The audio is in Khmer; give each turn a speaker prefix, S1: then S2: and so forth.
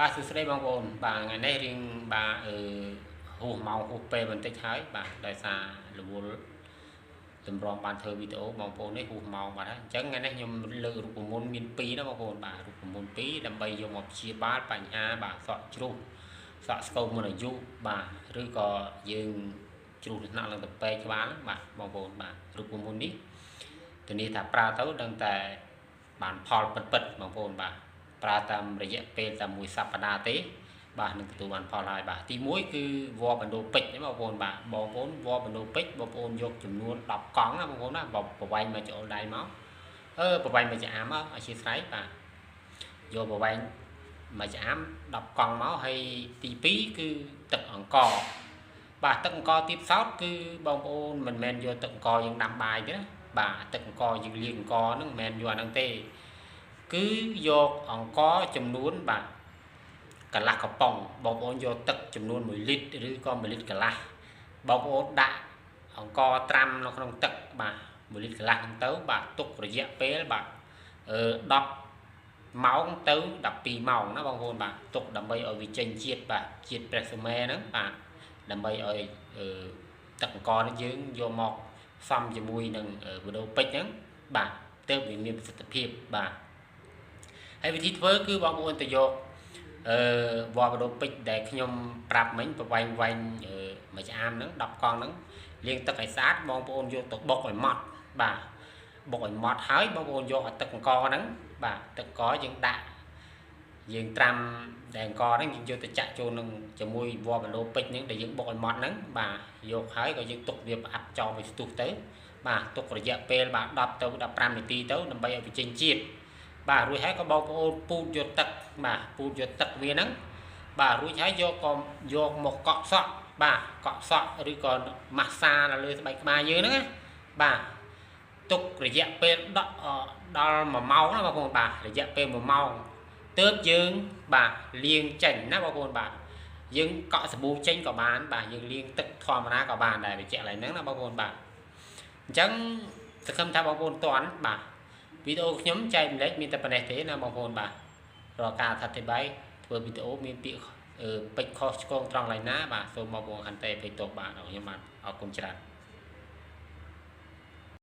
S1: បាទសួស្តីបងប្អូនបាទថ្ងៃនេះរៀងបាទអឺហួសម៉ោងហួសពេលបន្តិចហើយបាទដោយសាររវល់តម្រាំបានធ្វើវីដេអូបងប្អូននេះហួសម៉ោងបាទហើយអញ្ចឹងថ្ងៃនេះខ្ញុំលើករូបមន្តមាន2ណាបងប្អូនបាទរូបមន្ត2ដើម្បីយកមកព្យាបាលបញ្ហាបាទសក់ជ្រុះសក់ស្គមមុនអាយុបាទឬក៏យើងជ្រុះថ្នាក់ឡើងទៅពេកក្បាលបាទបងប្អូនបាទរូបមន្តនេះធានាថាប្រើទៅដឹងតែបានផលពិតពិតបងប្អូនបាទប្រើតាមរយៈពេលតែមួយសប្តាហ៍ទេបាទនឹងទទួលបានផលហើយបាទទី1គឺវល្លិបណ្ដូពេជ្របងប្អូនបាទបងប្អូនវល្លិបណ្ដូពេជ្របងប្អូនយកចំនួន10កង់ណាបងប្អូនណាប្រវែងមកចូលដៃមកប្រវែងមកចាអាមមកអធិស្ឋានបាទយកប្រវែងមកចាអាម10កង់មកហើយទី2គឺទឹកអង្ករបាទទឹកអង្ករទៀតសោតគឺបងប្អូនមិនមែនយកទឹកអង្ករយើងដាំបាយទេណាបាទទឹកអង្ករយើងលាងអង្ករហ្នឹងមិនមែនយកអាហ្នឹងទេគឺយកអង្ករចំនួនបាទកន្លះកំប៉ុងបងប្អូនយកទឹកចំនួន1លីត្រឬក៏1លីត្រកន្លះបងប្អូនដាក់អង្ករត្រាំនៅក្នុងទឹកបាទ1លីត្រកន្លះហ្នឹងទៅបាទទុករយៈពេលបាទ10ម៉ោងទៅ12ម៉ោងណាបងប្អូនបាទទុកដើម្បីឲ្យវាចេញជាតិបាទជាតិប្រេសូម៉ែហ្នឹងបាទដើម្បីឲ្យទឹកអង្ករនេះយើងយកមកផ្សំជាមួយនឹងវីដេអូពេជ្រហ្នឹងបាទទើបវាមានប្រសិទ្ធភាពបាទហើយវិធីធ្វើគឺបងប្អូនទៅយកវល្លិបណ្ដូពេជ្រដែលខ្ញុំប្រាប់មិញប្រវែងវែងមួយចាមហ្នឹង10កង់ហ្នឹងលាងទឹកឲ្យស្អាតបងប្អូនយកទៅបុកឲ្យម៉ត់បាទបុកឲ្យម៉ត់ហើយបងប្អូនយកឲ្យទឹកអង្ករហ្នឹងបាទទឹកអង្ករយើងដាក់យើងត្រាំដែលអង្ករហ្នឹងយើងយកទៅចាក់ចូលនឹងជាមួយវល្លិបណ្ដូពេជ្រហ្នឹងដែលយើងបុកឲ្យម៉ត់ហ្នឹងបាទយកហើយក៏យើងទុកវាផ្អាប់ចោលមួយស្ទុះទៅបាទទុករយៈពេលបាទ10ទៅ15នាទីទៅដើម្បីឲ្យវាចេញជាតិបាទរួចហើយក៏បងប្អូនពូតយកទឹកបាទពូតយកទឹកវាហ្នឹងបាទរួចហើយយកក៏យកមកកក់សក់បាទកក់សក់ឬក៏ម៉ាស្សានៅលើស្បែកក្បាលយើងហ្នឹងណាបាទទុករយៈពេលដល់1ម៉ោងណាបងប្អូនបាទរយៈពេល1ម៉ោងទើបយើងបាទលាងចេញណាបងប្អូនបាទយើងកក់សាប៊ូចេញក៏បានបាទយើងលាងទឹកធម្មតាក៏បានដែរបញ្ជាក់ឡើយហ្នឹងណាបងប្អូនបាទអញ្ចឹងសង្ឃឹមថាបងប្អូនទាន់បាទវីដេអូខ្ញុំចែកម្លែកមានតែប៉ុណ្ណេះទេណាបងប្អូនបាទរាល់ការអធិប្បាយធ្វើវីដេអូមានពាក្យពេចន៍ខុសឆ្គងត្រង់ឡើយណាបាទសូមបងប្អូនខន្តីអភ័យទោសបាទខ្ញុំបាទអរគុណច្រើន